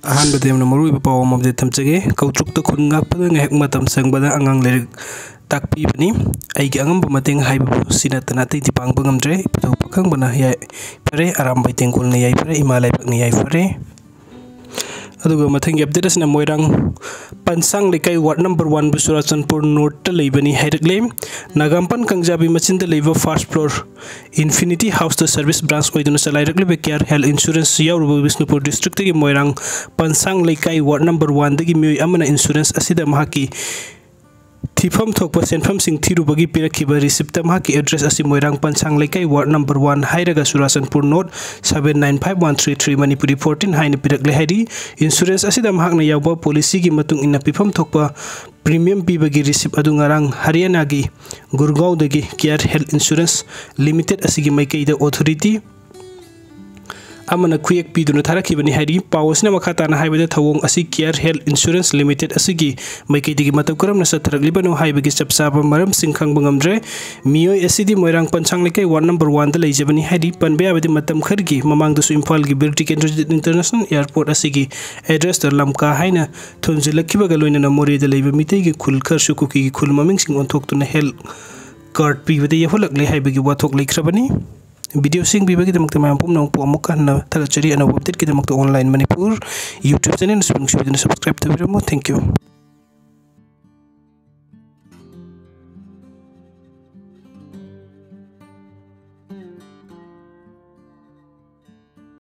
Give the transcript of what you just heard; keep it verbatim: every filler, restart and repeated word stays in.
ꯑꯍꯥꯟꯕꯗ ꯌꯥꯝꯅ ꯃꯔꯨꯑꯣꯏꯕ ꯄꯥꯎ ꯑꯃ update ꯊꯝꯖꯒꯦ꯫ ꯀꯧꯇ꯭ꯔꯨꯛꯇ ꯈꯨꯟ ꯉꯥꯛꯄꯗ ꯉꯥꯏꯍꯥꯛ ꯃꯇꯝ ꯆꯪꯕꯗ ꯑꯉꯥꯡ ꯂꯥꯏꯔꯤꯛ ꯇꯥꯛꯄꯤꯕꯅꯤ꯫ ꯑꯩꯒꯤ ꯑꯉꯝꯕ ꯃꯇꯦꯡ ꯍꯥꯏꯕꯕꯨ ꯁꯤ ꯅꯠꯇꯅ ꯑꯇꯩꯗꯤ ꯄꯥꯡꯕ ꯉꯝꯗ꯭ꯔꯦ꯫ ꯏꯄꯨꯊꯧ ꯄꯥꯈꯪꯕꯅ ꯌꯥꯏꯐꯔꯦ, ꯑꯔꯥꯝꯕꯩ ꯇꯦꯡꯒꯣꯜꯅ ꯌꯥꯏꯐꯔꯦ, ꯏꯃꯥ ꯂꯩꯕꯥꯛꯅ ꯌꯥꯏꯐꯔꯦ꯫ ꯑꯗꯨꯒ ꯃꯊꯪꯒꯤ update ꯑꯁꯤꯅ ꯃꯣꯏꯔꯥꯡ ꯄꯟꯁꯥꯡ ꯂꯩꯀꯥꯏ ward number one ꯕꯨ ꯆꯨꯔꯥꯆꯥꯟꯄꯨꯔ North ꯇ ꯂꯩꯕꯅꯤ ꯍꯥꯏꯔꯛꯂꯦ꯫ ꯅꯥꯒꯥꯝꯄꯥꯟ ꯀꯥꯡꯖꯥꯕꯤ ꯃꯆꯤꯟꯗ ꯂꯩꯕ first floor Infinity House ꯇ service branch ꯑꯣꯏꯗꯨꯅ ꯆꯂꯥꯏꯔꯛꯂꯤꯕ Care Health Insurance ꯌꯥꯎꯔꯨꯕ Bishnupur district ꯇꯒꯤ ꯃꯣꯏꯔꯥꯡ ꯄꯟꯁꯥꯡ ꯂꯩꯀꯥꯏ ward number one ꯗꯒꯤ ꯃꯤꯑꯣꯏ ꯑꯃꯅ insurance ꯑꯁꯤꯗ ꯃꯍꯥꯛꯀꯤ ꯊꯤꯐꯝ ꯊꯣꯛꯄ ꯁꯦꯟꯐꯝꯁꯤꯡ ꯊꯤꯔꯨꯕꯒꯤ ꯄꯤꯔꯛꯈꯤꯕ receipt ꯇ ꯃꯍꯥꯛꯀꯤ address ꯑꯁꯤ ꯃꯣꯏꯔꯥꯡ ꯄꯟꯁꯥꯡ ꯂꯩꯀꯥꯏ ward number one ꯍꯥꯏꯔꯒ Churachandpur North seven nine five one three three Manipuri fourteen ꯍꯥꯏꯅ ꯄꯤꯔꯛꯂꯦ ꯍꯥꯏꯔꯤ꯫ Insurance ꯑꯁꯤꯗ ꯃꯍꯥꯛꯅ ꯌꯥꯎꯕ policy ꯒꯤ ꯃꯇꯨꯡ ꯏꯟꯅ ꯄꯤꯐꯝ ꯊꯣꯛꯄ premium ꯄꯤꯕꯒꯤ receipt ꯑꯗꯨ ꯉꯔꯥꯡ ꯍꯔꯤꯌꯥꯅꯥꯒꯤ ꯒꯨꯔꯒꯥꯎꯗꯒꯤ Care Health Insurance Limited ꯑꯁꯤꯒꯤ ꯃꯥꯏꯀꯩꯗ authority ꯑꯃꯅ ꯈꯨꯌꯦꯛ ꯄꯤꯗꯨꯅ ꯊꯥꯔꯛꯈꯤꯕꯅꯤ ꯍꯥꯏꯔꯤ꯫ ꯄꯥꯎ ꯑꯁꯤꯅ ꯃꯈꯥ ꯇꯥꯅ ꯍꯥꯏꯕꯗ, ꯊꯧꯑꯣꯡ ꯑꯁꯤ Care Health Insurance Limited ꯑꯁꯤꯒꯤ ꯃꯥꯏꯀꯩꯗꯒꯤ ꯃꯇꯧ ꯀꯔꯝꯅ ꯆꯠꯊꯔꯛꯂꯤꯕꯅꯣ ꯍꯥꯏꯕꯒꯤ ꯆꯞ ꯆꯥꯕ ꯃꯔꯝꯁꯤꯡ ꯈꯪꯕ ꯉꯝꯗ꯭ꯔꯦ꯫ ꯃꯤꯑꯣꯏ ꯑꯁꯤꯗꯤ ꯃꯣꯏꯔꯥꯡ ꯄꯟꯁꯥꯡ ꯂꯩꯀꯥꯏ ward number one ꯗ ꯂꯩꯖꯕꯅꯤ ꯍꯥꯏꯔꯤ꯫ ꯄꯟꯕ ꯌꯥꯕꯗꯤ, ꯃꯇꯝ ꯈꯔꯒꯤ ꯃꯃꯥꯡꯗꯁꯨ ꯏꯝꯐꯥꯜꯒꯤ ꯕꯤꯔ ꯇꯤꯀꯦꯟꯗ꯭ꯔꯖꯤꯠ International Airport ꯑꯁꯤꯒꯤ address ꯇ ꯂꯝꯀꯥ ꯍꯥꯏꯅ ꯊꯣꯟꯖꯤꯜꯂꯛꯈꯤꯕꯒ ꯂꯣꯏꯅꯅ ꯃꯣꯔꯦꯗ ꯂꯩꯕ ꯃꯤꯇꯩꯒꯤ ꯈꯨꯜ ꯈꯔꯁꯨ ꯀꯨꯀꯤꯒꯤ ꯈꯨꯜ ꯃꯃꯤꯡꯁꯤꯡ ꯑꯣꯟꯊꯣꯛꯇꯨꯅ health card ꯄꯤꯕꯗ ꯌꯥꯎꯍꯜꯂꯛꯂꯦ ꯍꯥꯏꯕꯒꯤ ꯋꯥꯊꯣꯛ ꯂꯩꯈ꯭ꯔꯕꯅꯤ꯫ Video ꯁꯤ ꯌꯦꯡꯕꯤꯕꯒꯤꯗꯃꯛꯇ ꯃꯌꯥꯝ ꯄꯨꯝꯅꯃꯛꯄꯨ ꯑꯃꯨꯛ ꯍꯟꯅ ꯊꯥꯒꯠꯆꯔꯤ꯫ ꯑꯅꯧꯕ update ꯀꯤꯗꯃꯛꯇ Online Manipur YouTube channel ꯁꯨ ꯅꯨꯡꯁꯤꯕꯤꯗꯨꯅ subscribe ꯇꯧꯕꯤꯔꯝꯃꯨ꯫ Thank you꯫